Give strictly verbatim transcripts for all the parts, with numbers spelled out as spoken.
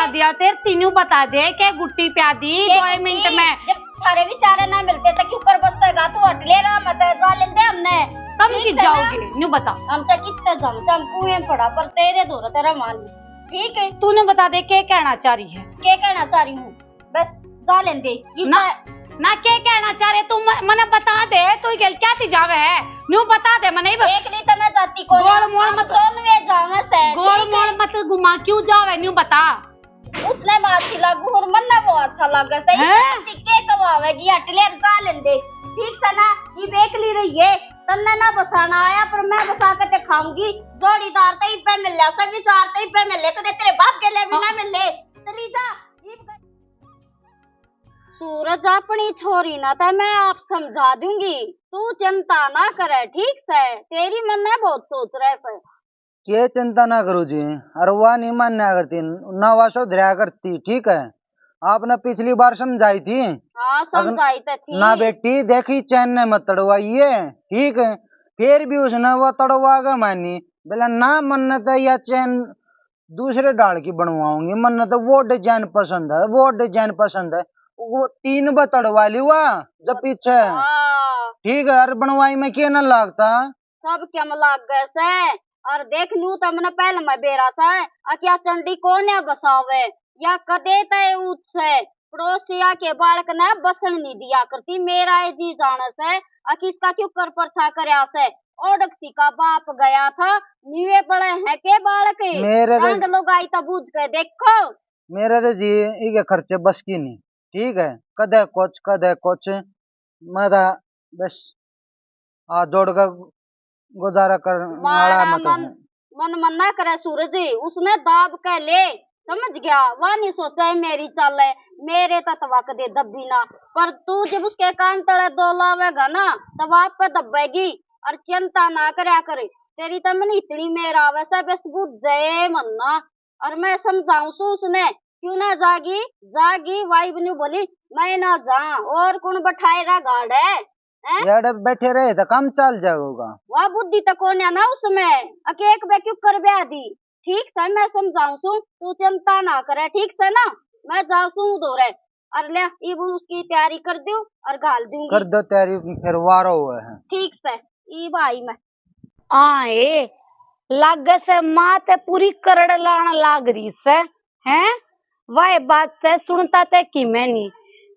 दिया तेरे तीनों बता दे के गुट्टी प्या दी ये दो गुट्टी, मिनट में। जब थारे भी चारे ना मिलते तो क्यों कर बसतेगा तू? हट ले रहा मत, जा लेंदे हमने। कम ठीक की है ना? जाओगे, न्यू बता। हम तो कितना जम जम कुएं पड़ा पर तेरे धोरा तेरा मान। ठीक है, तूने बता दे के कहना चाह रही है? के कहना चाह रही हूँ? बस जा लेंदे। ये ना, तो ना के कहना चाह रहे तू? म-, मने बता दे, तू गेल क्या थी जावे है? न्यू बता दे मने। देख ली तो मैं जाती को गोल मोल मत, दोनों ये जावे से, गोल ठीक है? मोल मत घुमा, क्यों जावे न्यू बता। उसने मैं अच्छी लागू और मन ना वो अच्छा लगे से। हैं? ये के कमावेगी, हट ले जा लेंदे। ठीक से ना, ये देख ली रही है, तन्ने ना बसाना आया पर मैं बसा के ते खाऊंगी। जोड़ीदार तो इब्बे मिल ले, सब विचार तो इब्बे मिल ले, कदे तेरे बाप के लिए भी ना मिल ले। चली जा। सूरज, अपनी छोरी ना तो मैं आप समझा दूंगी, तू चिंता ना करे, ठीक से? तेरी मन में बहुत सोच रहे से। के चिंता ना करूँ जी, अरे वा नहीं मान्या करती, ना वा सुधरया करती, ठीक है? आपने पिछली बार समझाई थी। हाँ, अगर समझाई तो थी। ना बेटी, देखी चैन ने मत तड़वाइए, ठीक है? फिर भी उसने वो तड़वा के मानी, बोला ना मन्ने तो या चैन दूसरे डाल की बनवाऊंगी, मन्ने तो वो डिजाइन पसंद है, वो डिजाइन पसंद है। वो तीन बार तड़वा ली वा, जब पीछे। हाँ। ठीक है, अरे बनवाई में के ना लागता। सब क्या में लाग गए से। और देख लूं तो मने पहले मैं बेरा से, आ क्या चंडी कोन्या बसावे, या कदे तय उठ से, पड़ोसिया के बालक ने बसन नहीं दिया करती, मेरा ये जी जाने से, आ किसका क्यों कर परछा करया से, ओडकसी का बाप गया था, न्यूए पड़े हैं के बालक, मेरे तो गांड लोग आई तो बूझ के देखो। मेरे तो जी इके खर्चे बस की नहीं, ठीक है, कदे कुछ, कदे कुछ, मैं तो बस हाथ जोड़ के गुजारा करने वाला मारा मत मन, हूँ। मन मना करे सूरज, उसने दाब के ले, समझ गया, वह नहीं सोचा है मेरी चाल है, मेरे तो तवा कदे दबी ना, पर तू जब उसके कान तले दो लावेगा ना, तब आप पे दबेगी। और चिंता ना करया कर, तेरी तो मन इतनी मेर आवे से, बस बुझ जाए मन्ना। और मैं समझाऊं सू उसने, क्यों ना जागी, जागी, वाइब न्यू बोली, मैं ना जा, और कौन बैठाए रहा गाड़ है, हैं? यार, बैठे रहे तो काम चल जाएगा। वह बुद्धि तो कोन्या ना उसमें, अके एक बे क्यों कर ब्याह दी। ठीक से मैं समझाऊं सू, तू चिंता ना करे, ठीक से ना? मैं जाऊं सू धोरे, और ले, इब उसकी तैयारी कर दूं और घाल दूंगी। कर दो तैयारी, फिर वारो हुआ है। ठीक से, ई भाई मैं। आए, लागे से माँ ते पूरी करड़ लान लाग रही से, हैं? वाह बात ते सुनता ते कि मैं नहीं,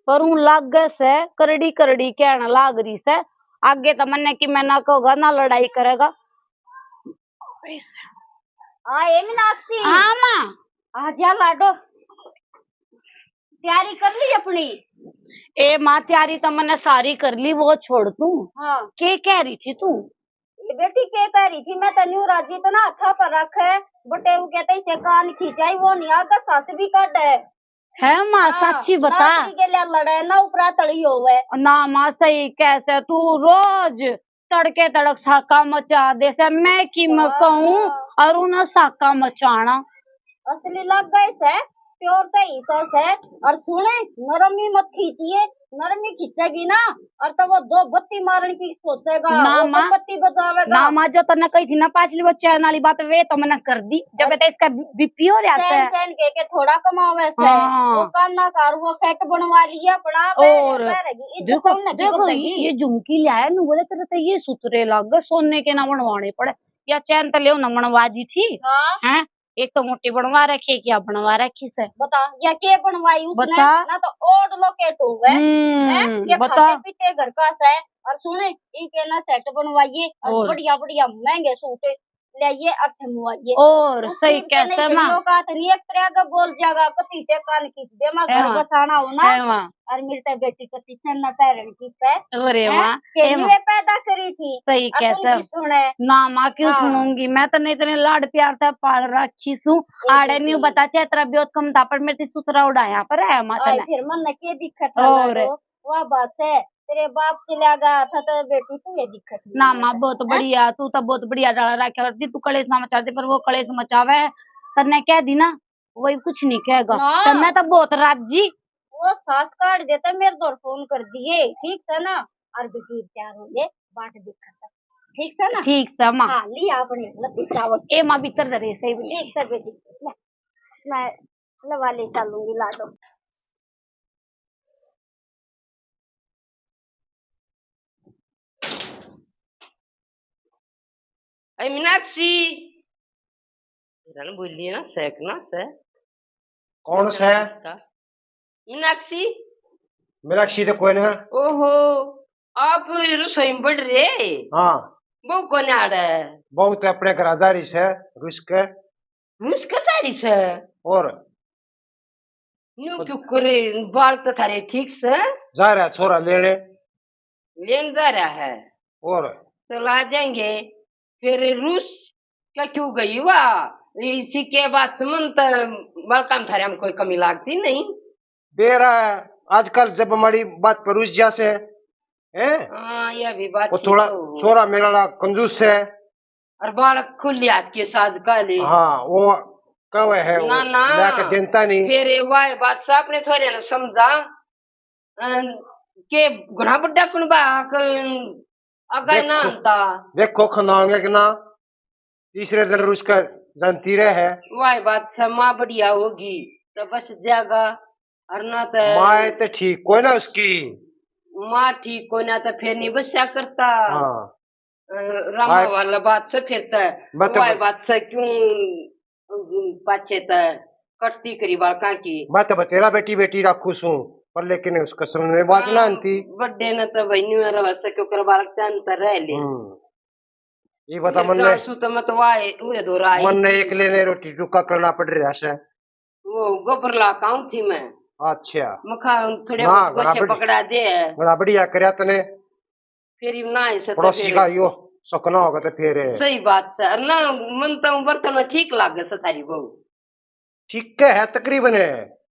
पर हूँ लागे से करड़ी करड़ी कहन लाग रही से। आगे तो मन्ने कि मैं ना कहोगा ना लड़ाई करेगा। हाँ, ए मीनाक्षी। हाँ माँ। आ जा लाडो, तैयारी कर ली अपनी? ए माँ, तैयारी तो मैंने सारी कर ली, वो छोड़ तू। हाँ। के कह रही थी तू? ए बेटी, के कह रही थी? मैं तो न्यू राजी इतना हाथा पर रखे, बटेऊ कहते इसे कान खींचाई, वो नहीं आगे सास भी काटे। है माँ, हाँ, साची बता। ना के लिए लड़े, ना ऊपरा तली होवे। ना माँ, सही कैसे तू रोज तड़के तड़क साका मचा दे से, मैं की मैं हाँ। कहूँ, और उन्हें साका मचाना। असली लग गए से, प्योर ते ही तो से। और सुने, नरमी मत खींचिए, नरमी खींचेगी ना, और तो वो दो बत्ती मारन की सोचेगा, ना वो माँ, बत्ती बजावेगा। ना माँ, जो तन्ने कही थी ना पाछली वो चैन वाली बात, वे तो मैंने कर दी। जब अच्छा। तो इसका बीपी हो रहा चैन, से। चैन के, के थोड़ा कमावे से। हाँ। वो काना कार वो सेट बनवा लिया अपना, और पहरेगी, इज्जत देखो, हमने देखो, क्यों देगी? ये झुमकी लिया है, मैं बोले तेरे तो ये सुतरे लग गए, सोने के ना बनवाने पड़े। या चैन तो ले ना बनवा दी थी। हाँ। हैं? एक तो मोटी बनवा रखी है, क्या बनवा रखी से? बता, या के बनवाई उसने? बता। ना तो ओड लोकेट होवे, हम्म, हैं? के बता। खाते पीते घर का से। और सुने, ई के ना सेट बनवाइए और और? बढ़िया बढ़िया महंगे सूट लाइए और समवाइए। और उस सही दिन के कैसे नहीं माँ? लोग आते नहीं, एक तरह का बोल जाएगा, कती से कान खींच दे, मैं घर है वहाँ। बसाना हो ना। है वहाँ। और मिलते बेटी कती चन्ना पैरन की से, अरे हैं? माँ, के ए लिए माँ। पैदा करी थी। सही और तुम कैसे? भी सुने। ना माँ, क्यों हाँ। सुनूंगी? मैं तो नहीं इतने लाड प्यार से पाल रखी सू। ए आड़े बेटी। न्यू बता, चाहे तेरा ब्योत कम था, पर मेरे से सुतरा उड़ाया पर है माँ आए, तने। फिर मन ने के दिक्कत है और? लाडो? वाह बात है, तेरे बाप चला गया था तो बेटी तू ये दिक्कत नहीं ना है। माँ, बहुत हैं? बढ़िया, तू तो बहुत बढ़िया डाला रखा करती, तू कलेश ना मचा दे, पर वो कलेश मचावे, तन्ने कह दी ना, वही कुछ नहीं कहेगा। ना। तो मैं तो बहुत राजी। वो सास काट देता, मेरे दौर फोन कर दिए, ठीक से ना? और बेटी तैयार हो गए, बाट देख सब, ठीक से ना? ठीक से माँ। हाँ, लिया अपने लत्ती चावल। ए माँ, भीतर धरे से ही। ठीक से बेटी, ले, मैं लवा ले चलूंगी, ला दो। ए मीनाक्षी, रन बोलिए ना, सै कि ना सै। कौन सै? मीनाक्षी। मीनाक्षी तो कोई ना। ओहो, आप रसोई में बढ़ रहे? हाँ। बहू कोने आड़े? बहू तो अपने घर जा रही सै, रुस के। रुस के जा रही सै? और? न्यू क्यों करे, बाल तो थारे ठीक सै? जा रहा छोरा लेने। लेन जा रहा है। और? चला जाएंगे। फिर रूस क्या क्यों गई वा? इसी के बात मन तो बालका में थारे में कोई कमी लागती नहीं। बेरा है, आजकल जब हमारी बात पर रुस जा से, हैं? हाँ, यह भी बात वो ठीक थोड़ा तो हो। छोरा मेरा ला कंजूस है। और बालक खुले हाथ के साथ का ले। हाँ, वो कवे है, वो ना, ना। ला के देता नहीं। फिर वाह बात से अपने छोरे ने समझा, अ, के घणा बड्डा कुण बा, क-, अगा ना देखो, आंदा। देखो खंदाओगे कि ना, तीसरे दिन रुस का जानती रहे है। वाह बात से माँ बढ़िया होगी, तो बस जागा, और ना तो माँ तो ठीक कोई ना उसकी। माँ ठीक कोई ना, तो फिर नहीं बस्या करता। हाँ। अ, रामा भाई, वाला बात से फिर तै मैं तो वाई भाई बात से क्यों, अ, पाछे तै कटती करी बालकां की। मैं तो बतेरा बेटी बेटी राखू सूं, पर लेकिन उसका समझ में बात ना हाँ, आती। बड्डे ने तो भाई न्यू रवा से क्यों कर बालक चांद तै रह ले। हम्म। ये बता फिर मन ने जासू तो मैं तो वाए उहे दो राई। मन ने एकले ने रोटी टुका करना पड़ रहा है। वो गोबर ला काऊं थी मैं। अच्छा। मखा थोड़े ना, बहुत घणा गोसे बढ़िया। पकड़ा दे। घणा बढ़िया करया तने। फिर ना ऐसे तो पड़ोसी फिर का यो सकना होगा तो फिर। सही बात से। और ना, मन तो बर्तन में ठीक लागे से थारी बहू। ठीक के है तकरीबन।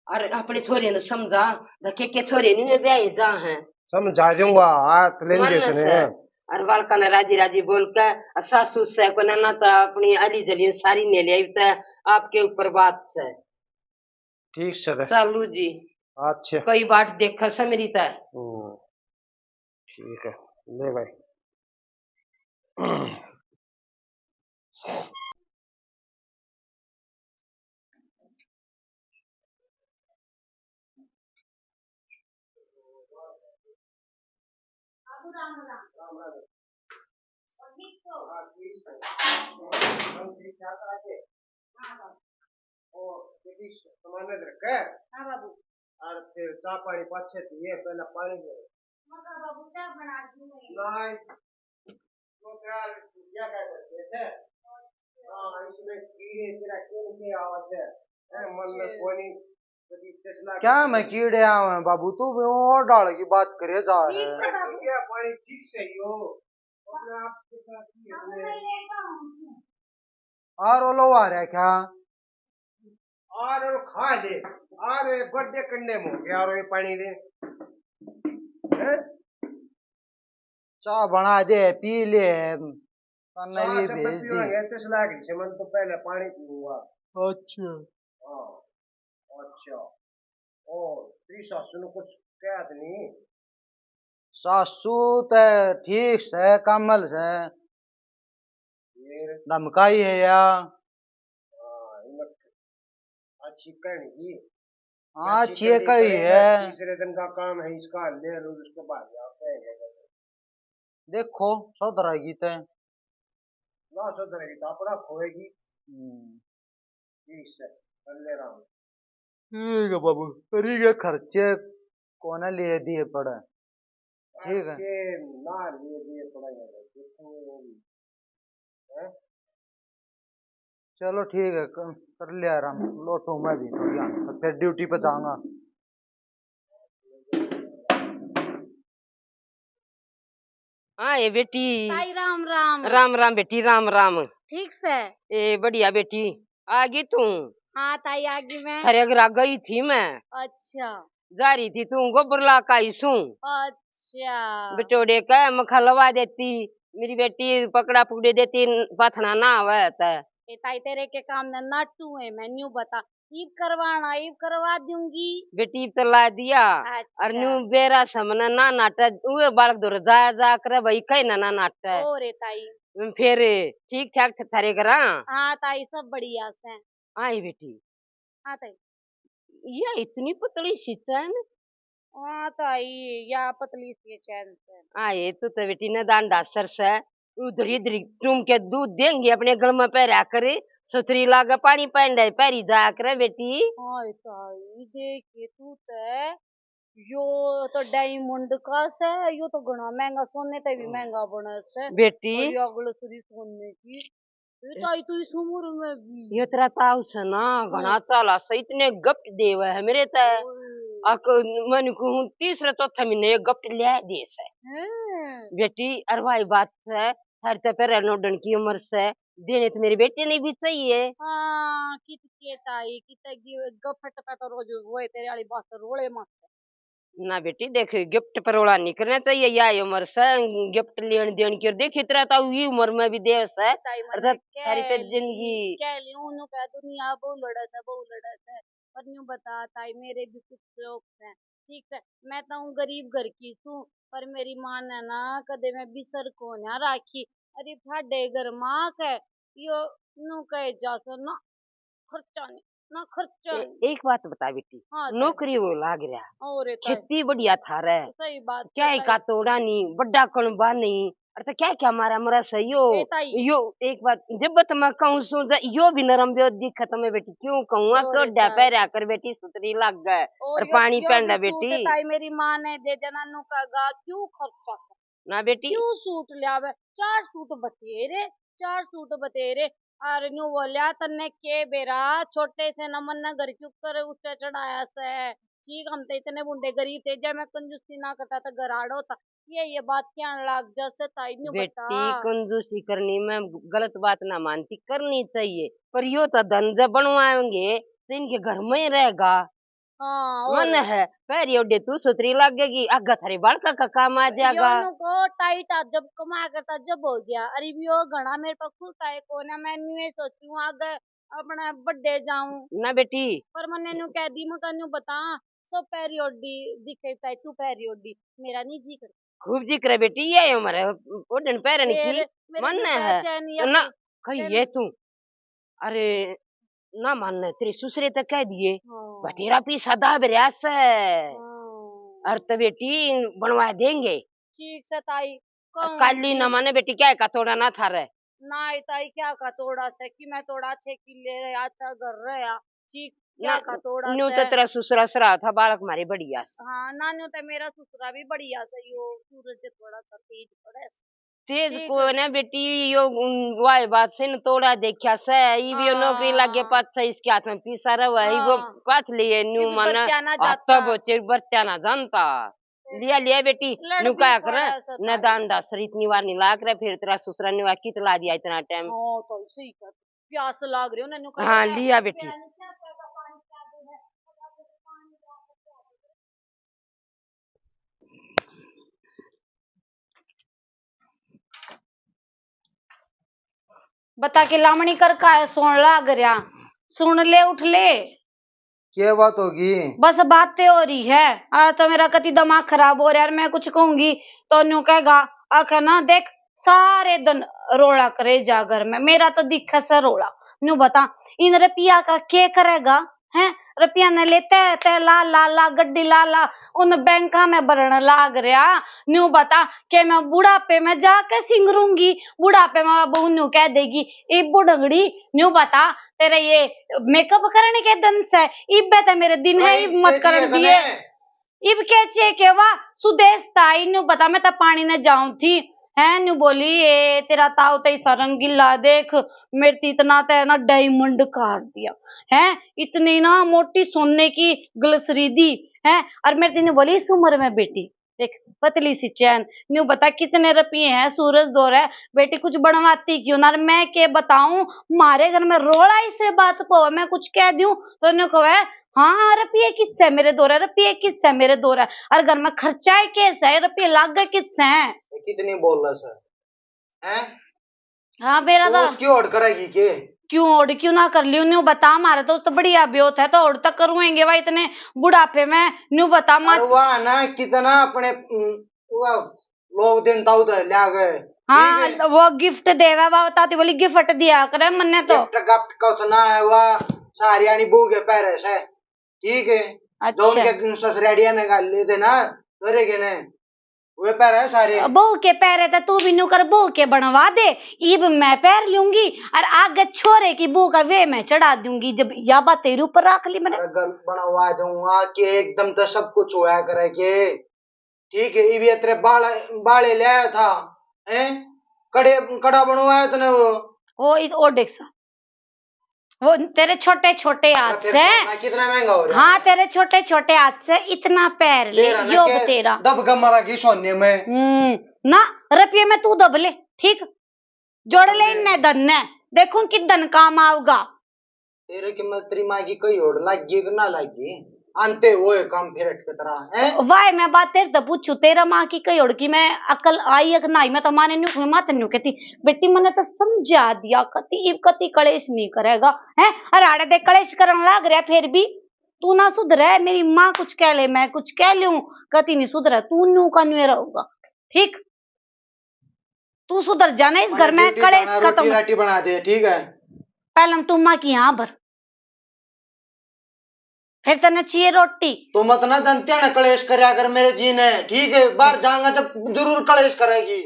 और अपने छोरे ने समझा, देखे के छोरे नहीं ने ब्याह जा है। समझा दूंगा, हाथ लेंगे मानस इसने। है। और बालका ने राजी राजी बोल के, और सासू से को ना, ना तो अपनी अली जली सारी ने ले आई, तो आपके ऊपर बात से। ठीक से रे। चालू जी। अच्छा। कई बाट देखा से मेरी तै। हम्म, ठीक है, ले भाई। बाबू राम राम। राम राम। और ठीक सो? हाँ, ठीक सो। हम ठीक ठाक आके। हाँ बाबू। और बेटी सामान रखे। हाँ बाबू। और फिर चाय पानी पाछे पिए, पहले पानी दे। मका बाबू चाय बना दूँ मैं। नहीं। तो क्या, क्या क्या करते हैं? हाँ, इसमें कीड़े तेरा क्यों के आवाज है? हैं, मन में अच्छा। कोनी, कभी चसला क्या के मैं कीड़े आवे बाबू, तू भी और डाल की बात करे जा ठीक है। है बाबू। क्या पानी ठीक से ही हो, अपने आप के साथ ही है। आर ओलो आ रहा क्या? आर ओलो खा ले, आर ये बर्थडे करने में हो गया, आर ये पानी ले। हैं? चाय बना दे, पी ले, तन्ने चाय भी से मैं भेज दी। पीवांगे, तो इसलिए आगे से मन तो पहले पानी पीऊंगा। अच्छा। हाँ, अच्छा। और तेरी सासू ने कुछ कहा तो नहीं? सासू ते ठीक से, कामल से। फिर? धमकाई है या? हाँ, इनक अच्छी कहनी की। हाँ, अच्छी अच्छी कहनी कही करेगा, है। तीसरे दिन का काम है इसका, ले लो उसको बाहर जाओ, कहेगा। देखो, सुधरेगी ते। ना सुधरेगी तो अपना खोएगी। हम्म। ठीक से, कर ले राम। ठीक है बाबू, करी गए खर्चे, कोने लिए दिए पड़े। ठीक है। खर्चे ना लिए दिए पड़े हैं, देखो, हैं? चलो ठीक है, क-, कर लिया आराम, लोटू मैं भी थोड़ी, हाँ, तो फिर ड्यूटी पे जाऊंगा। हाँ, ए बेटी। ताई राम राम। राम राम बेटी, राम राम। ठीक से? ए बढ़िया बेटी, आ गई तू? हाँ ताई, आ गई मैं। थारे घर आ गई थी मैं। अच्छा। जा रही थी तू, गोबर ला के आई सूं। अच्छा। बिटोड़े के मखा लवा देती, मेरी बेटी पकड़ा पकड़े देती, पाथना ना आवे त। ए ताई, तेरे के काम ने नाटू है, मैं न्यू बता। ईब करवाना, ईब करवा दूंगी। बेटी, ईब तो ला दिया। अच्छा। और न्यू बेरा समने ना नाटे, उए बालक धोरे जाया जा करे भाई, कहीं ना, ना नाटे। ओ रे ताई। फिर ठीक ठाक थे थारे घर? हाँ ताई, सब बढ़िया से। आई बेटी। हाँ ताई। ये इतनी पतली सी चैन? हाँ ताई, या पतली सी चैन से। हाँ, ये तो, तो बेटी ना दान दासर से। उधर इधर चूम के दूध देंगे अपने गल में पहरा करे, सुथरी लागे पानी पैंडे पहरी जाया करे बेटी। हाय ताई, देखे तू ते, यो तो डायमंड का से, यो तो घणा महंगा, सोने ते भी महंगा बने से। बेटी। और यो अगले सुरी सोने की। ये ताई, तू इस उम्र में भी। ये तेरा ताऊ से ना, घणा हाँ। चाला से, इतने गिफ्ट देवे है मेरे ते। ओए। अक-, मैंने कहूँ तीसरे चौथे महीने ये गिफ्ट ले दे से। हैं? बेटी, अरे भाई बात से, थारी ते पहले नोडन की उम्र से, देने तो मेरे बेटे ने भी चाहिए। हाँ, कित के ताई, कित गी-, गफट पे तो रोज वो है तेरे वाली बात रोले मत। ना बेटी, देख, गिफ्ट परोला नहीं करना चाहिए, या उम्र से गिफ्ट लेन देन की। और देख, इतना तो ये उम्र में भी देव से, ताई, और मने तो थारी तो कह जिंदगी। ली, कह ली, उन्हों कह दुनिया बहु लड़े से, बहु लड़े से, पर न्यू बता ताई, मेरे भी कुछ शौक हैं, ठीक है, मैं तो हूँ गरीब घर की सूं, पर मेरी माँ ने ना कदे मैं बिसर को ना राखी। अरे थाडे घर माँ के यो न्यू कहे जा सो ना, खर्चा नहीं, ना खर्चा ए-, नहीं। एक बात बता बेटी, हाँ, ताई। नौकरी वो लाग रहा, और ताई। खेती बढ़िया थारे, सही बात क्या है, ही ताई। का तोड़ा नहीं, बड्डा कणबा नहीं, अरे तो क्या क्या मारा मरा सही हो। ए ताई। यो एक बात जब तो मैं कहूँ सो, ज-, यो भी नरम ब्यो दिखे तो मैं बेटी क्यों कहूँ, और कोड्या ताई। पहरा कर बेटी सुथरी लाग गए, और और यो, पानी यो पैंडा भी सूट बेटी। ताई मेरी माँ ने दे देना, नु कहेगा क्यों खर्चा कर? ना बेटी। क्यों सूट ल्यावे? चार सूट बतेरे, चार सूट बतेरे। अरे न्यू बोल्या, तन्ने के बेरा, छोटे से न मन्ने घर क्यों कर ऊंचा चढ़ाया से? ठीक, हम तो इतने बुंडे गरीब थे, जब मैं कंजूसी ना करता तो घर आड़ो था। ये, ये बात क्या लाग जा से ताई न्यू बेटी, बता। कंजूसी करनी मैं गलत बात ना मानती, करनी चाहिए, पर यो तो धन जब बनवाएंगे तो इनके घर में ही रहेगा। हाँ, और मन है, पैरी ओढ़े तू सुथरी लागेगी, आगा थारे बालका का काम आ जाएगा। यो नु को टाइट आ, जब कमाया करता जब हो गया। अरे भी यो घणा मेरे पे खुलता है कोना, मैं न्यू ये सोचूं आगे अपने बड्डे जाऊं। ना बेटी। पर मन्ने न्यू कह दी, मैं कहन्यू बता, सब पैरी ओढ़ी दिखे ताई, तू पैरी ओढ़ी, मेरा नहीं जी कर। खूब जी करे बेटी, ये उम्र है ओढ़न पैरन की। मेरे मन है। ना, कही ये तू। अरे ना मानना, तेरे ससुरे तो कह दिए, हाँ। बतेरा पीसा दाब रहा से। हाँ। और तो बेटी बनवा देंगे। ठीक से ताई, काली ना माने बेटी, क्या का तोड़ा ना थारे। ना ताई, क्या का तोड़ा से कि मैं तोड़ा अच्छे किले रहे, अच्छा घर रहा, ठीक, क्या का तोड़ा न्यू से। तो तेरा ससुरा सरा था, बालक मारे बढ़िया से। हाँ ना, न्यू तो मेरा ससुरा भी बढ़िया से, यो सूरज थोड़ा सा तेज पड़े से। तेज को ना बेटी, यो, उम, वाह बात से न तोड़ा देखा से, ई भी यो नौकरी लागे पाछे इसके हाथ में पीसा रहा है, वो पाछ लिए न्यू माना, हाथ तो बोचे बरत्या ना जानता। लिया, लिया बेटी, न्यू क्या करे, न दान दासर इतनी बार नहीं लाग रहा, फिर तेरा ससुरा ने वाह कित ला दिया इतना टाइम। हाँ, तो सही कर। प्यास लाग रही हो ना, न्यू हाँ, लिया बेटी। बता के लामणी कर का है, सोन लाग रहा। सुन ले, उठ ले। क्या बात होगी? बस बातें हो रही है। आ तो मेरा कति दिमाग खराब हो रहा है, मैं कुछ कहूंगी तो न्यू कहेगा, आखे ना देख, सारे दिन रोला करे जा घर में, मेरा तो दिखे से रोला। न्यू बता, इन रुपया का के करेगा? हैं, रुपया ने लेते ते ला ला ला, गड्डी ला ला, उन बैंका में भरण लाग रहा। न्यू बता के मैं बुढ़ापे में जाके सिंगरूंगी, बुढ़ापे में बहू न्यू कह देगी, ए बुढ़ंगड़ी, न्यू बता, तेरे ये मेकअप करने के दिन से इब्बे ते मेरे दिन है, इब मत करन दिए। इब के चे के वा सुदेश ताई, न्यू बता, मैं तो पानी ने जाऊं थी, हैं, न्यू बोली, ए तेरा ताऊ तई सा रंगीला देख, मेरे ती इतना तै ना डायमंड काट दिया, हैं, इतनी ना मोटी सोने की गलसरी दी, हैं, और मेरे ती ने बोली, इस उम्र में बेटी देख, पतली सी चैन, न्यू बता कितने रुपये हैं सूरज दो रे, बेटी कुछ बनवाती क्यों ना। और मैं के बताऊं, मारे घर में रोला इसे बात को, मैं कुछ कह दूं तो न्यू कहे, हाँ, रुपये किस है मेरे दो रे, रुपये किस है मेरे दो रे, और घर में खर्चा है कैसा है, रुपये लाग गए किस है। ये कितनी बोल रहा सर, हैं? हाँ, बेरा तो दा। उसकी ओढ़ करेगी के? क्यों ओढ़ क्यों ना कर ली, न्यू बता, मारे तो उस तो बढ़िया ब्योत है तो ओढ़ तक करूएंगे भाई, इतने बुढ़ापे में न्यू बता मत। अरे वाह ना, कितना अपने, उम, वो लोग दिन दाऊद लिया गए। हाँ, ठीक है। वो गिफ्ट देवे, वो बताती बोली, गिफ्ट दिया करे मन्ने तो। गिफ्ट गफ्ट का उतना है, वह सारियानी बू के पैर है से। ठीक है। जो अच्छा। उनके ससुराड़िया ने गाल ले थे ना, तोरे के ने, वे पैर है सारे। बहू के पैर है तो तू भी न्यू कर, बहू के बनवा दे। इब मैं पैर लूंगी और आगे छोरे की बहू का वे मैं चढ़ा दूंगी, जब या बात तेरे ऊपर रख ली मैंने। अरे गल बनवा दूंगा कि एकदम तो सब कुछ होया करे के। ठीक है, इब ये तेरे बाल, बाले ले आया था, हैं? कड़े, कड़ा बनवाया तने वो। ओ, इत-, ओ देख सा। वो तेरे छोटे छोटे हाथ से। कितना महंगा हो रहा है। हाँ, तेरे छोटे छोटे हाथ से इतना पैर ले, यो बतेरा। दब का मरा की सोने में। हम्म, ना, रुपये में तू दब ले, ठीक? जोड़ ले इनने धन ने, देखूं कित धन काम आऊगा। तेरे की मत तेरी माँ की कई ओड़ लाग गई कि ना लाग गई? आंते हुए काम फिर अटके तरह है। वाह, मैं बात तेरे तो पूछू, तेरा माँ की कई ओड़ की मैं अकल आई एक ना आई, मैं तो माने न्यू, माँ तो न्यू कहती, बेटी मैंने तो समझा दिया, कति इब कति कलेश नहीं करेगा, हैं? अरे आड़े देख कलेश करन लाग रहा फिर भी, तू ना सुधरे, मेरी माँ कुछ कह ले, मैं कुछ कह लूं, कति नहीं सुधरे, तू न्यू का न्यू रहूंगा, ठीक? तू सुधर जाना इस घर में, कलेश खत्म। रोटी बना दे, ठीक है? पहले तू माँ की यहाँ भर, फिर तन्ने चाहिए रोटी। तू मत ना जनते ना कलेश करया कर मेरे जी ने, ठीक है? बाहर जाऊंगा तो जरूर कलेश करेगी।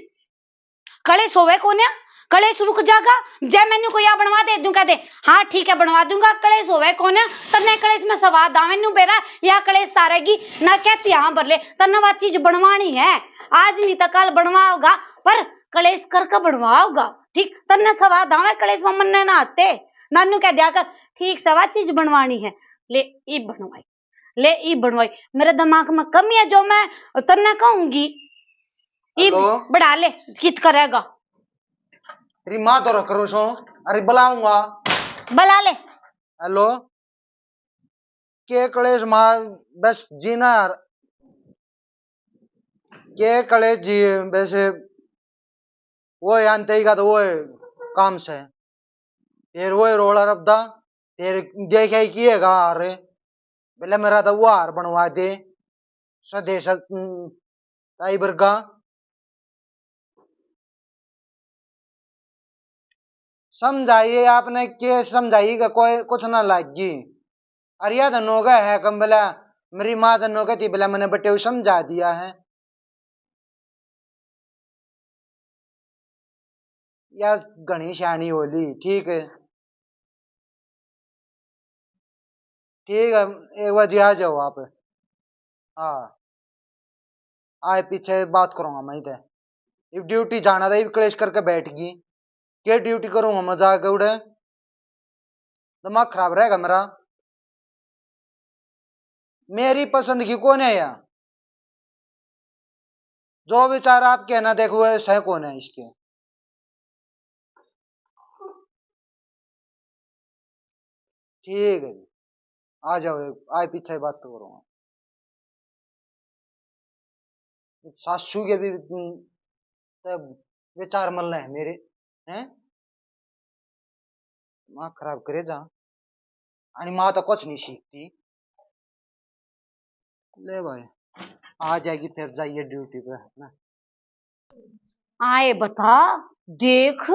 कलेश होवे कोन्या, कलेश रुक जागा। जय मैंने कोई या बनवा दे दूं, कह दे, हाँ ठीक है बनवा दूंगा, कलेश होवे कोन्या। तन्ने कलेश में सवाद आवे न्यू बेरा, या कलेश सारेगी ना, कहती हाँ भर ले, तन्ने वा चीज बनवानी है, आज नहीं तो कल बनवाओगा, पर कलेश करके बनवाओगा, ठीक? तन्ने सवाद आवे कलेश में, मन्ने ना आते। नानू कह दिया कर, ठीक सवा चीज बनवानी है, ले इब बनवाई, ले इब बनवाई। मेरे दिमाग में कमी है जो मैं तन्ने कहूंगी। इब हेलो? बढ़ा ले, कित करेगा? तेरी माँ तो रख रो सो, अरे बुलाऊंगा। बुला ले। हेलो, के कलेश माँ, बस जीना यार। के कलेश जी, वैसे वो आंते ही का तो वो काम से, फिर वो रोला रबदा, फिर देखे ही किएगा हार, बोले मेरा तो वो हार बनवा दे, सदे सक-, ताई बरगा। समझाइए, आपने के समझाइए कि कोई कुछ ना लागी। अरे या धनो का है कम बोला, मेरी माँ धनो कहती बोला मैंने बटे समझा दिया है। या घणी सियाणी होली, ठीक है, ठीक है, एक बार जी आ जाओ आप। हाँ, आए पीछे बात करूंगा मैं इधर। इब ड्यूटी जाना था, इब कलेश करके बैठ गई। के ड्यूटी करूंगा मैं जाके उड़े? दिमाग खराब रहेगा मेरा। मेरी पसंद की कौन है या? जो विचार आपके है ना, देखो, वो सही कौन है इसके। ठीक है जी, आ जाओ, आज पीछे बात तो करूंगा। सासू के भी, हम्म, तब विचार मल रहे हैं मेरे, हैं? दिमाग खराब करे जा। अरे माँ तो कुछ नहीं सीखती। ले भाई, आ जाएगी फिर, जाइए ड्यूटी पे, है ना? आए बता, देख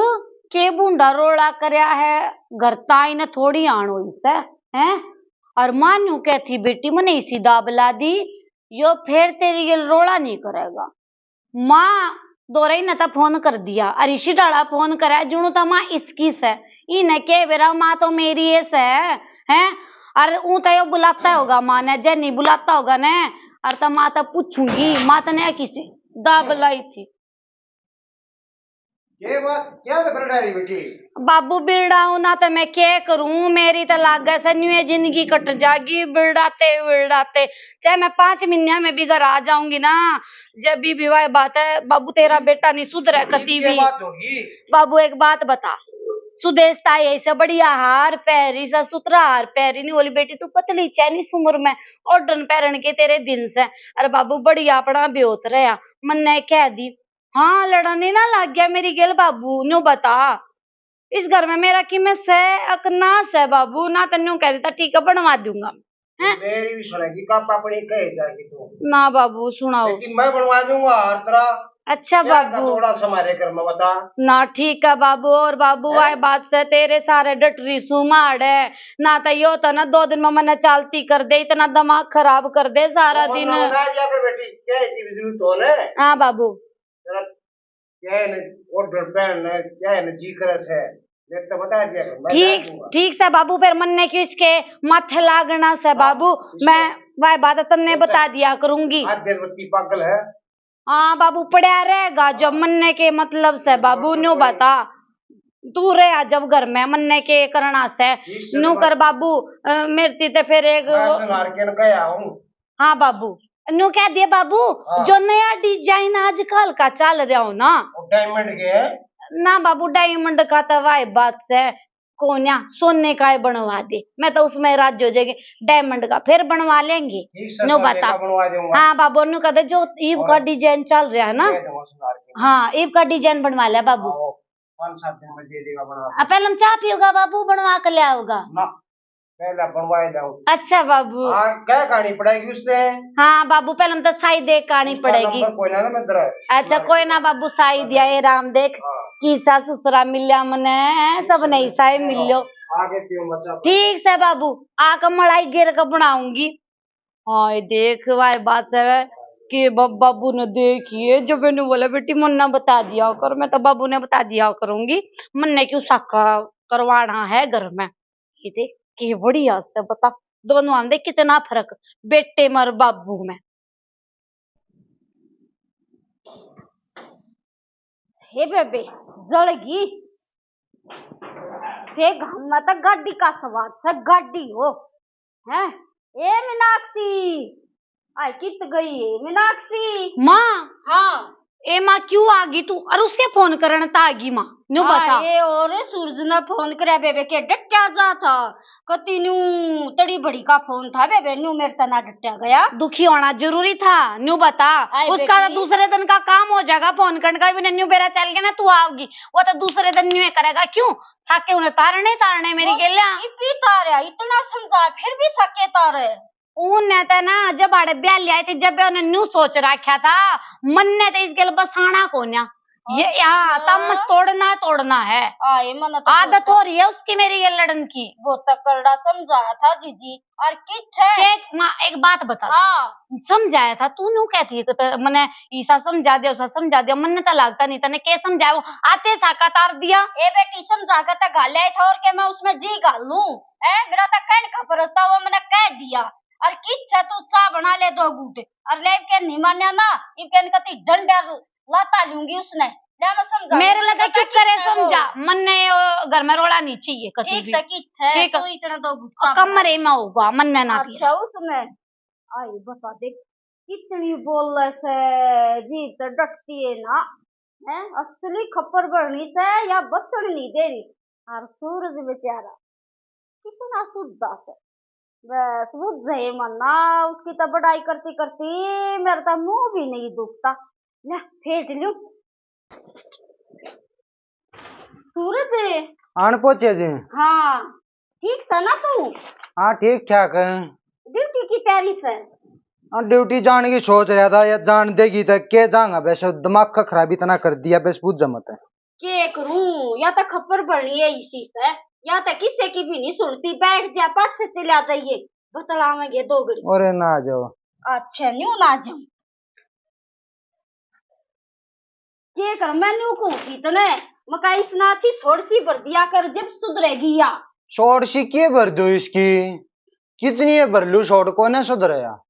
के भूंडा रोला करया है, घर ताई ने थोड़ी आण हुई सै, हैं? और मान्यू कहती बेटी मने इसी दाबला दी, यो फिर तेरी गेल रोला नहीं करेगा। माँ दोरई ने तो फोन कर दिया, और इसी डाला फोन करे, जुणू तो माँ इसकी सै, इने के बेरा माँ तो मेरी ए सै, हैं? और ऊ तो यो बुलाता होगा माँ ने, जे नहीं बुलाता होगा ने, और तो माँ तो पूछूंगी, माँ तने किसी दाबलाई थी। ये बात क्या तो बरड़ा रही बेटी? बाबू बिरड़ाऊं ना तो मैं क्या करूं, मेरी तो लागे से न्यू ये जिंदगी कट जागी बिरड़ाते बिरड़ाते। चाहे मैं पांच महीनिया में भी घर आ जाऊंगी ना, जब भी विवाह बात है बाबू, तेरा बेटा नहीं सुधरे कती ये भी। बात होगी। बाबू एक बात बता, सुदेश ताई ऐसे बढ़िया हार पहरी सा, सुथरा हार पहरी नहीं बोली, बेटी तू पतली चैनी उम्र में ओढ़न पहरन के तेरे दिन से। अरे बाबू बढ़िया अपना ब्योत रहा, मन्ने कह दी, हाँ, लड़ने ना लाग गया मेरी गेल बाबू, न्यू बता, इस घर में मेरा किमे सै अक ना सै बाबू, ना तो न्यू कह देता, ठीक है, बनवा दूंगा मैं। हैं? मेरी भी सुनेगी, कापा अपनी कहे जाएगी तू। ना बाबू, सुनाओ। लेकिन मैं बनवा दूंगा हर तरह। अच्छा क्या बाबू। थोड़ा सा हमारे घर में बता। ना ठीक है बाबू, और बाबू हैं? वाई बात से तेरे सारे डट रही सू माड़े। ना तो यो तो ना दो दिन में मन्ने चालती कर दे, इतना दिमाग खराब कर दे सारा और दिन। ना, ना, जाकर बेटी, क्या इतनी जरूरत हो ना? हाँ बाबू। तेरा क्या है ना, और डर पहन ना, क्या है ना, जी करे से, देख तो बता दिया कर, मैं ठीक, ला दूंगा। ठीक से बाबू, फिर मन्ने क्यों इसके माथे लागना से हाँ, बाबू, इसको मैं वाई बात तन्ने बता बता दिया करूंगी। आज देर बत्ती पागल है। हाँ बाबू, पड़ा रहेगा जब हाँ। मन्ने के मतलब से हाँ, बाबू, हाँ, न्यू हाँ। बता, तू रह जब घर में, मन्ने के करना से, ठीक से न्यू बात। कर बाबू, अ, मेरे ती ते फिर एक मैं वो सुनार के न गया हूँ। हाँ बाबू, न्यू कह दिए बाबू, हाँ। जो नया डिजाइन आजकल का चल रहा हो ना। वो डायमंड के? ना बाबू, डायमंड का तो वाई बात से कोन्या, सोने का ही बनवा दे, मैं तो उसमें राजी हो जाएगी। डायमंड का फिर बनवा लेंगे। ठीक से न्यू सोने बता। का बनवा दूंगा। हाँ बाबू, न्यू कहते जो ईब और का डिजाइन चल रहा है ना। दे दूंगा सुनार के। हाँ, ईब का डिजाइन बनवा लिया बाबू। हाँ, पाँच सात दिन में दे देगा बना के। आ, पहले हम चाय पियोगा बाबू, बनवा के ले आओगा? ना, पहले बनवा ही लाओ। अच्छा बाबू। हाँ, क्या खानी पड़ेगी उससे? हाँ बाबू, पहले हम तो साई दे खानी उसका पड़ेगी। नंबर कोई ना, ना मैं तेरा अच्छा, कोई ना बाबू, साई दिया, ये राम देख, हाँ। किसा सुसरा मिल्या मने, सब नहीं साई मिल्यो। आगे पियो मचा। ठीक से बाबू, आके मलाई गिर के बनाऊंगी। हाँ, ये देख, वाई बात है कि ब-, बाबू ने देखिए, जब इन्हें बोला, "बेटी, मन्ने बता दिया कर, मैं तो बाबू ने बता दिया करूंगी, मन्ने क्यों साका करवाना है घर में।" ये देख, के बढ़िया से बता, दोनों आंदे कितना फर्क, बेटे में और बाबू में। हे बेबे, जल गई। से घाम में तो गाड़ी का स्वाद से गाड़ी हो। हैं? ए मीनाक्षी, आय कित गई है मीनाक्षी? माँ। हाँ। ए माँ, क्यों आ गई तू? और उसके फोन करण ता आ गई माँ, न्यू हाँ, बता। ये और सूरज ने फोन करया बेबे के डट्या जा था। कती न्यू तड़ी बड़ी का फोन था बेबे, न्यू मेरे तना डट्या गया। दुखी होना जरूरी था, न्यू बता। आए उसका बेटी। तो दूसरे दिन का काम हो जाएगा, फोन करने का भी न्यू बेरा चल गया ना, तू आओगी, वो तो दूसरे दिन न्यू ही करेगा। क्यों? साके उन्हें तारने, तारने मेरी वो गेल्या। इतनी तारा, इतना समझा, फिर भी साके तारे। उनने ते ना जब आड़े ब्याह लिया थे, जब उन्हें न्यू सोच रखा था, मन्ने ते इस गेल बसाना कोन्या। ये हाँ, अच्छा। तमस तोड़ना, तोड़ना है। आए, मन्ने तो आदत बहुत हो रही है उसकी मेरी ये लड़न की। बहुत करड़ा समझाया था जीजी। और किच है? एक माँ, एक बात बता। हाँ। समझाया था तू, न्यू कहती है कि तो मन्ने ईसा समझा दिया, उसा समझा दिया, मन्ने तो लगता नहीं तने के समझाया, वो आते साका तार दिया। ए बेटी, समझा के तो घाल आया था और के मैं उसमें जी घाल लूं? ए, मेरा तो कहने का फर्ज था, वो मैंने कह दिया। और किच है, तू चाय बना ले दो घूट। और ले के नहीं मान्या ना, इब के इनका ती डंडा लाता लूंगी उसने। ले मैं समझा मेरे लगे क्यों करे समझा? मन्ने यो घर में रोला नहीं चाहिए कती ठीक भी। से किच है, ठीक। तू इतना दो घूट और चाय बना कमरे ले। में होगा, मन्ने ना अच्छा, पिया। उसमें आई बता दे, कितनी बोले से, जी तो डटती है ना, हैं? असली खप्पर भरनी से या बसण नहीं दे रही। और सूरज बेचारा कितना सुद्धा से, बस बुझे मन्ना, उसकी तो बड़ाई करती करती मेरा तो मुंह भी नहीं दुखता। ले, फेंट लूं। सूरज। आन पहुंचे जी। हाँ, ठीक सा ना तू? हाँ, ठीक ठाक है। ड्यूटी की तैयारी से? हाँ, ड्यूटी जाने की सोच रहा था, या जान देगी तो के जाऊंगा, वैसे दिमाग का खराब इतना कर दिया, बस बुझ मत। के करूं, या तो खप्पर भरनी है इसी से, या तो किसी की भी नहीं सुनती, बैठ जा, पाछे चले आ जाइए, बतलावेंगे दो घड़ी। अरे ना जाओ। अच्छा, न्यू ना जाऊं। के कर, मैं न्यू कहूं थी तने, मका इसना अच्छी सोड़ सी भर दिया कर, जब सुधरेगी या। सोड़ सी के भर दो इसकी? कितनी ये भर लू सोड़, कोने सुधरे या?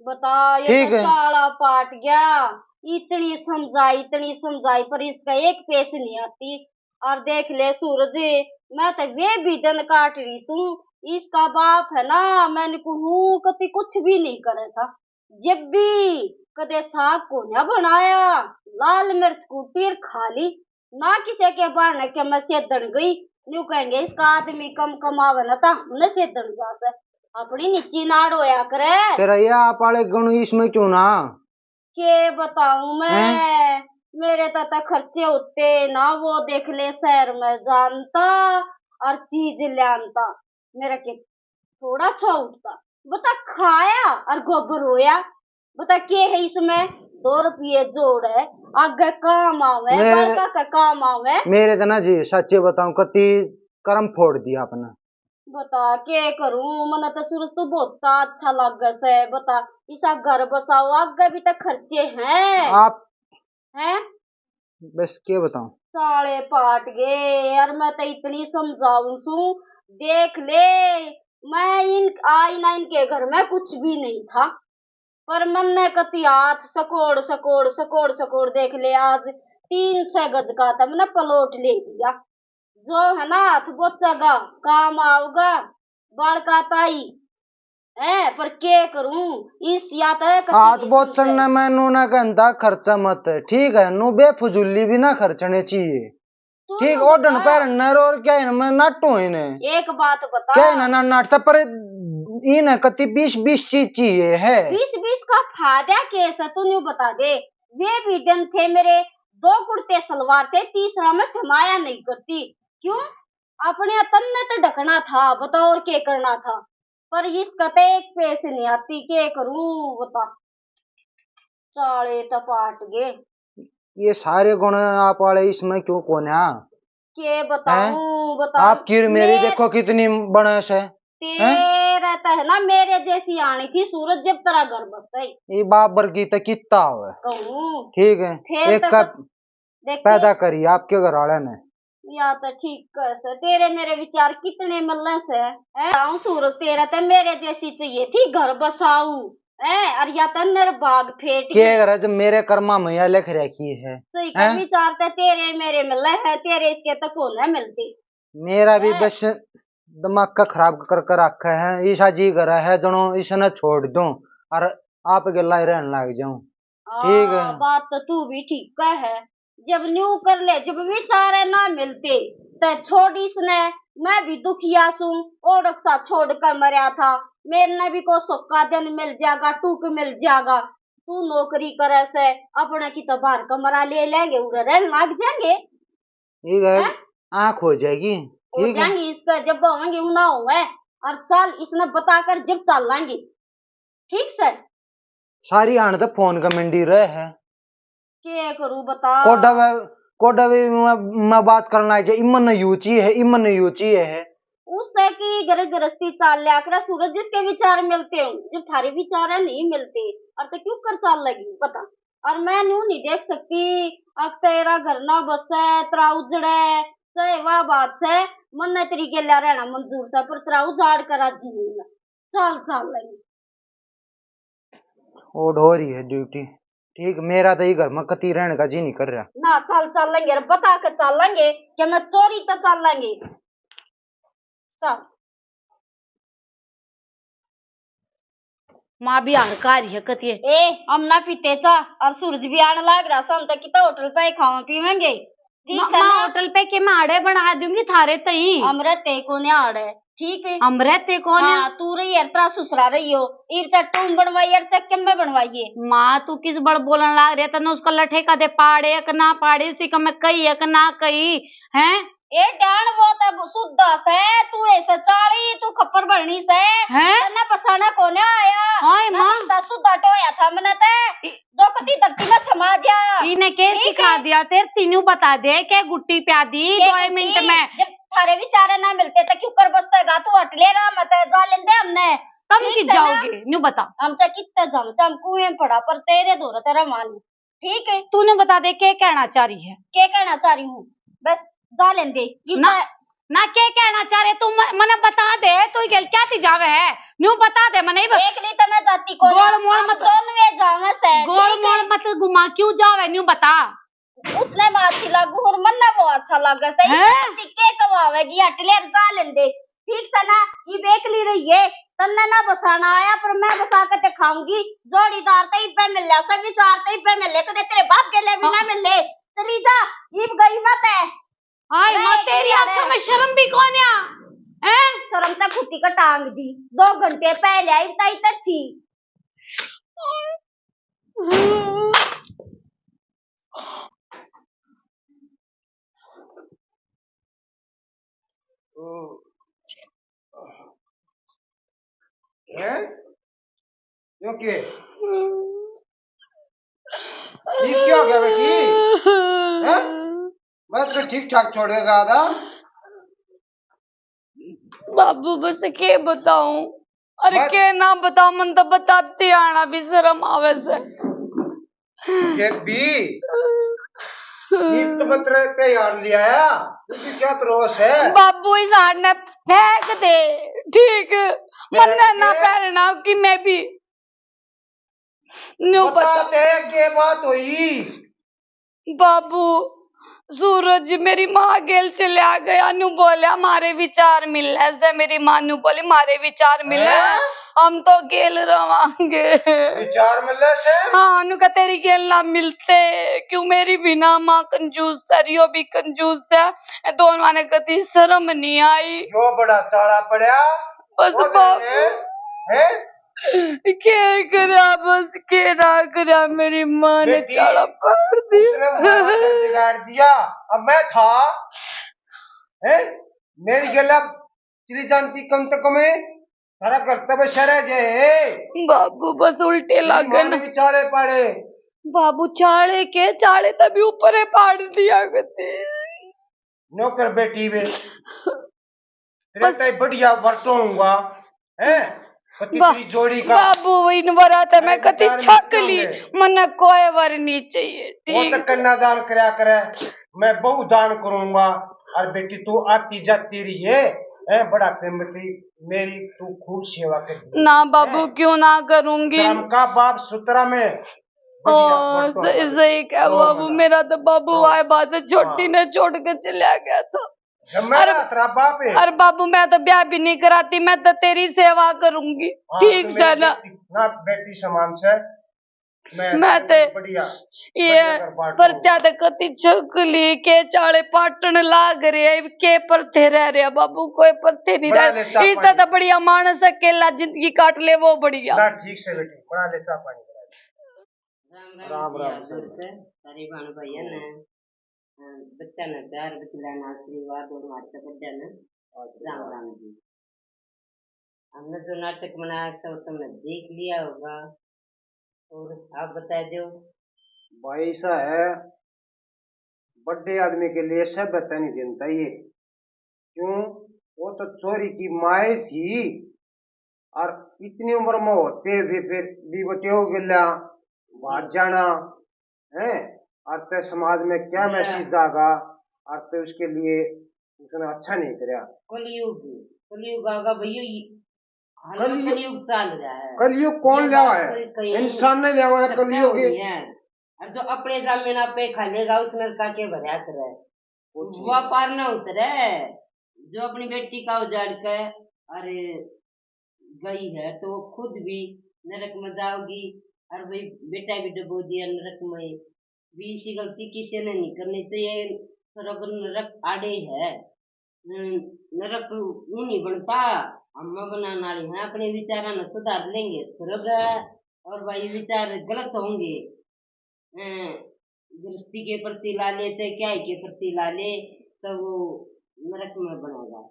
बता, ये ठीक तो है। चाला पाट गया। इतनी समझाई, इतनी समझाई, पर इसका एक पेस नहीं आती। और देख ले सूरज, मैं तो वे भी दिन काट रही सूं। इसका बाप है ना, मैंने कहूं कति कुछ भी नहीं करे था। जब भी कदे साग कोन्या बनाया, लाल मिर्च कूटी और खा ली। ना किसी के बहाने के मैं सेदन गई, न्यू कहेंगे, "इसका आदमी कम कमावे ना, तो हमने सेदन जा से।" अपनी नीची नाड़ होया करे। फिर ये आप वाले गणु इसमें क्यों ना? के बताऊं मैं, हैं? मेरे तो, तो खर्चे होते ना, वो देख ले, शहर में जानता और चीज ले आनता। मेरा के थोड़ा अच्छा उठता, बता खाया और गोबर होया, बता के है इसमें? दो रुपये जोड़े, आगे काम आवे, मेरे बालका के काम आवे। मेरे तो ना जी, सच्चे बताऊं, कति कर्म फोड़ दिया आपने। बता, के करूं, मने तो सूरज तू बहुत अच्छा लागे से। बता, इसा घर बसाओ, आगे भी तो खर्चे हैं। आप हैं? बस के बताऊं? साले पाट गए यार, मैं तो इतनी समझाऊं सू, देख ले, मैं इन, आई ना इनके घर में कुछ भी नहीं था, पर मन्ने कति हाथ सकोड़, सकोड़, सकोड़, सकोड़, देख ले, आज तीन सौ गज का था, मैंने प्लॉट ले लिया। जो है ना, हाथ बोचेगा, काम आऊगा, बालका ताई। है, पर के करूं, इस या तो है कति हाथ नहीं बोचण सुनते। ने मैं नू ना कहंदा खर्चा मत, ठीक है, नू बेफजूली भी ना खर्चने चाहिए। तू ठीक, न्यू ओढ़न बता। पहरन ने और क्या है, मैं नाटू है ने। एक बात बता। क्या है ना, ना नाटता, पर इन्हें कति बीस बीस चीज चाहिए है। बीस बीस का फायदा कैसा, तू न्यू बता दे। वे भी दिन थे मेरे, दो कुर्ते सलवार थे, तीसरा मैं समाया नहीं करती। क्यों? अपने तन ने तो ढकना था, बता और के करना था, पर इसका तो एक पैसे नहीं आती, के करूं बता, साले तो पाट गए। ये सारे गुण आप वाले इसमें क्यों कोन्या? के हैं? बताऊं, बता। आपकी और मेरी मेरे देखो कितनी बणस है। हैं? तेरा तो है ना, मेरे जैसी आनी थी सूरज जब तेरा घर बसता ही। ये बाप वर्गी तो कितना हो? कहूं। ठीक है, फिर एक तो कप देख पैदा करी आपके घर वाले ने। या तो ठीक कह से, तेरे मेरे विचार कितने मिलने से, हैं? ताऊ सूरज, तेरा ते मेरे जैसी चाहिए थी घर बसाऊ, हैं? और या तो निर्भाग फेट के गई। घर जब मेरे कर्मा में या लिख रखी है, सही कर हैं? विचार ते तेरे मेरे मिलने हैं, तेरे इसके तो कोने मिलते। मेरा भी हैं? बस दिमाग का खराब कर कर रखा है, ईसा जी घर है जनो इसने छोड़ दूं और आप गेला ही रहने लग जाऊं। ठीक है। हाँ, बात तो तू भी ठीक कह है। जब न्यू कर ले, जब विचारे ना मिलते, ते छोड़ इसने। मैं भी दुखिया सूं, ओड़क सा छोड़ कर मरया था। मेरे ने भी को सुक्का दिन मिल जाएगा, टूक मिल जाएगा। तू नौकरी करे से, अपने की तो बाहर कमरा ले लेंगे, उड़े रहने लग जाएंगे। ठीक है, हैं? आँख हो जाएगी। हो ठीक है। जाएंगी, इसका जब होंगे, ना होवे। और चल, इसने बताकर जब चल लेंगे। ठीक से। सारी हाण तो फोन का मंडी रहे है। के करूं बता। कोडा वे, कोडा वे मैं, मैं बात करना है कि इमन ने यू चाहिए है, इमन ने यू चाहिए है। उससे की घर गृहस्थी चाल लिया करे सूरज, जिसके विचार मिलते हो, जो थारे विचार है नहीं मिलते, और तो क्यों कर चाल लगी बता। और मैं न्यू नहीं देख सकती, अब तेरा घर ना बसे, तेरा उजड़े, सही वा बात से, मन्ने तेरी गेल्या रहना मंजूर था, पर तेरा उजाड़ कर राजी नहीं मैं। चल, चल लेंगे। ओड हो रही है ड्यूटी। ठीक, मेरा तो ये घर में कती रहने का जी नहीं कर रहा। ना, चल, चल लेंगे, अरे बता के चल लेंगे कि मैं चोरी तो चल लेंगे। चल। माँ भी हार का रही है कती है। ए, हम ना पीते चा, और सूरज भी आने लाग रहा, हम तो कितना होटल पे ही खावा पीवेंगे। ठीक माँ, से माँ ना? होटल पे के मैं आड़े बना दूंगी थारे तई। हम रहते कोने आड़े, ठीक है? हम रहते कोने। हाँ, तू रही है, तेरा ससुरा रही हो। इब चाहे टूम बनवाई है, चाहे किम्बे बनवाइए। माँ, तू किस बड़ बोलन लाग रही है? तन्ने उसका लठे का दे पाड़े एक ना पाड़े, उसी का मैं कही एक ना कही, हैं? ए डान, वो तो सुद्धा से, तू ऐसे चाली, तू खप्पर भरनी से। हैं? तन्ने पसाना कोने आया। हाय ना माँ। तो सुद्धा टोया था मने ते। ई- दो कती धरती में समा जा। इने के ठीक सिखा है। दिया तेरे, तीनों बता दे के गुट्टी प्या दी के दो गुट्टी? मिनट में। जब थारे विचारे ना मिलते तो क्यों कर बसतेगा तू? हट ले रहा मत, जा लेंदे हमने। कम ठीक की से ना? जाओगे, न्यू बता। हम तो कितने जाम, हम कुएं पड़ा पर तेरे धोरे तेरा मान। ठीक है। तूने बता दे के कहना चाह रही है? के कहना चाह रही हूँ? बस जा लेंदे। ये ना, पा- ना के कहना चाह रहे तू? म-, मने बता दे, तू गेल क्या थी जावे है? न्यू बता दे मने। ब- एकली तो मैं जाती कोनी। गोल मोल हम मत, दोनों वे जावे से, गोल ठीक मोल है? मत घुमा, क्यों जावे, न्यू बता। उसने मैं अच्छी लागू और मन्ने वो अच्छा लागे से। हैं? ये के कमावेगी, हट ले, जा लेंदे। ठीक से ना, ये एकली रही है, तन्ने ना बसाना आया, पर मैं बसा के ते खाऊंगी। जोड़ीदार ते इब्बे मिल जा, सभी चार ते इब्बे मिले, कदे तेरे बाप के लिए भी ना हाँ। मिले। चली जा, इब गई मत है। हाय माँ, तेरी आंखों में शर्म भी कौन आ? हैं? शर्म तो खुटी का टांग दी। दो घंटे पहले आई, ताई तक थी। हैं? यो के? ये क्या हो गया बेटी? हैं? मैं तो ठीक ठाक छोड़ के गया था। बाबू, बस के बताऊं और के ना बताऊं, मन तो बताते आना भी शर्म आवे से। ये भी नीत मत रहते यार लिया, तुझे क्या त्रास है? बाबू, इस हार ने फेंक दे, ठीक? मन्ने ना पहनना कि मैं भी न्यू बता बता। दे, के बात हुई? बाबू, सूरज मेरी माँ गेल चल्या गया, न्यू बोल्या, "मारे विचार मिले से।" मेरी माँ न्यू बोली, "मारे विचार मिले, हैं? हम तो गेल रवांगे।" विचार मिले से? हाँ, न्यू कह, "तेरी गेल ना मिलते, क्यों मेरी बिना माँ कंजूस है, यो भी कंजूस है, दोनों ने कदी शर्म नहीं आई।" यो बड़ा चाला पड़ा। बस बाबू। हैं? के करा, बस के ना करा, मेरी माँ ने बेटी, चाला पाड़ दिया। उसने हमारा घर बिगाड़ दिया। अब मैं था, हैं? मेरी गला चली जानती कम से कम, सारा घर तब शहर जाए। बाबू, बस उल्टे लागे ना। भी चाले पाड़े। बाबू, चाले के चाले तभी ऊपर है, पाड़ दिया करते। नौकर बेटी वे। तेरे बस। ताई बढ़िया वरतो हूँगा, हैं? कति बा-, तेरी जोड़ी का। बाबू, इन वरा ते मैं कति छक ली, मन्ने कोई वर नहीं चाहिए, ठीक? वो तो कन्यादान करया करे, मैं बहु दान करूंगा। और बेटी, तू आती जाती रही है, हैं? बड़ा प्रेम थी मेरी, तू खूब सेवा कर। ना बाबू, हैं? क्यों ना करूंगी? धर्म का बाप सुतरा में। ओ, सही, सही कह बाबू, मेरा तो बाबू आए बात छोटी ने छोड़ के चला गया था। जब मैं और, तेरा बाप है। और बाबू, मैं तो ब्याह भी नहीं कराती, मैं तो तेरी सेवा करूंगी। हाँ, ठीक से ना? ना, बेटी समान से। मैं, मैं तो बढ़िया ये परत्या तो कति छकली के चाले पाटन लाग रहे, के परथे रह रहे बाबू, कोई परथे नहीं रह। इतना तो बढ़िया मानस अकेला जिंदगी काट ले, वो बढ़िया। ना, ठीक से बेटी, बना ले चाय पानी, बना ले। राम राम राम जी, राम, हाथ जोड़ के सारे बहन भाइयां ने, अ, बच्चा ने प्यार, बचला ने आशीर्वाद और माता बड्डा ने आशीर्वाद। राम राम जी। हमने जो नाटक बनाया था, वो तुमने देख लिया होगा, और आप बता दो। भाई सा है, बड़े आदमी के लिए सभ्यता नहीं देना चाहिए। क्यों? वो तो छोरी की माय थी, और इतनी उम्र में होते भी फिर भी बटे हो गया, भाग जाना है, और ते समाज में क्या मैसेज जागा, और ते उसके लिए उसने अच्छा नहीं करया। कलयुग, कलयुग आगा भैया, ये हाल में कलयुग, कलयुग चल रहा है। कलयुग कौन लिया है? इंसान ने लिया है कलयुग। और जो अपने जामे ना पे खा लेगा, उस नरका के भरया करे। वो पार ना उतरे, जो अपनी बेटी का उजाड़ के, अरे, गई है, तो वो खुद भी नरक में जाओगी, और वही बेटा भी डबो दिया नरक में। भी इसी गलती किसी ने नहीं करनी चाहिए। स्वर्ग नरक आड़े है। हम्म, नरक ऊ नहीं बनता, हम बनाने वाले हैं, अपने विचारां ने सुधार लेंगे। स्वर्ग और भाई विचार गलत होंगे, अ, गृहस्थी के प्रति ला ले, चाहे क्या के प्रति ला ले, तो वो नरक में बनेगा।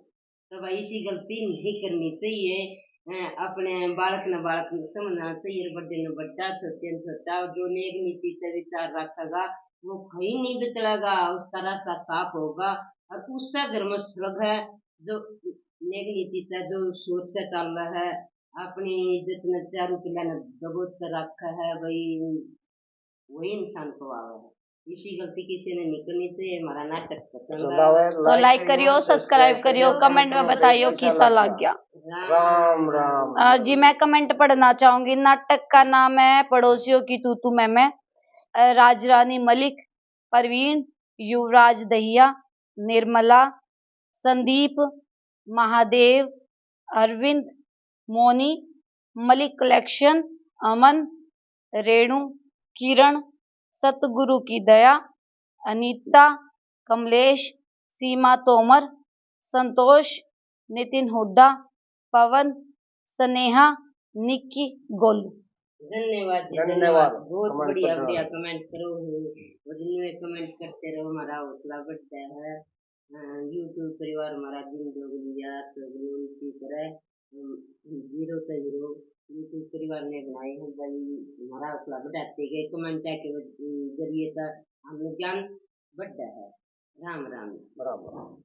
तो भाई, इसी गलती नहीं करनी चाहिए। अ, अपने बालक ने बालक समझना चाहिए, बड़े ने बड़ा, छोटे ने छोटा। और जो नेक नीति से विचार रखेगा, वो कहीं नहीं बितड़ेगा, उसका रास्ता साफ होगा। और उससे घर में स्वर्ग है, जो नेक नीति से, जो सोच के चल रहा है, अपनी इज्जत ने चारों किला ने दबोच कर रखा है भाई, वही इंसान को आवे है। इसी गलती किसी ने नहीं करनी चाहिए। हमारा नाटक पसंद आवे तो like करियो, subscribe करियो, comment में बताइयो किसा लग गया। राम राम। और जी, मैं comment पढ़ना चाहूंगी। नाटक का नाम है पड़ोसियों की तू तू मैं मैं। अ, राजरानी मलिक, परवीन, युवराज दहिया, निर्मला, संदीप, महादेव, अरविंद, मोनी, मलिक कलेक्शन, अमन, रेणु, किरण, सतगुरु की दया, अनीता, कमलेश, सीमा तोमर, संतोष, नितिन हुड्डा, पवन, स्नेहा, निक्की, गोलू। धन्यवाद जी, धन्यवाद। बहुत बढ़िया, बढ़िया comment करो हो। और इनमें comment करते रहो, हमारा हौसला बढ़ता है। अ, YouTube परिवार हमारा दिन दोगुनी याद दोगुनी उन्नति करे। हम, हम हीरो से हीरो YouTube परिवार ने बनाए हैं भाई, हमारा हौसला बढ़ाते गए, कमेंट के जरिए तो हम ज्ञान बढ़ा है। राम राम। राम राम।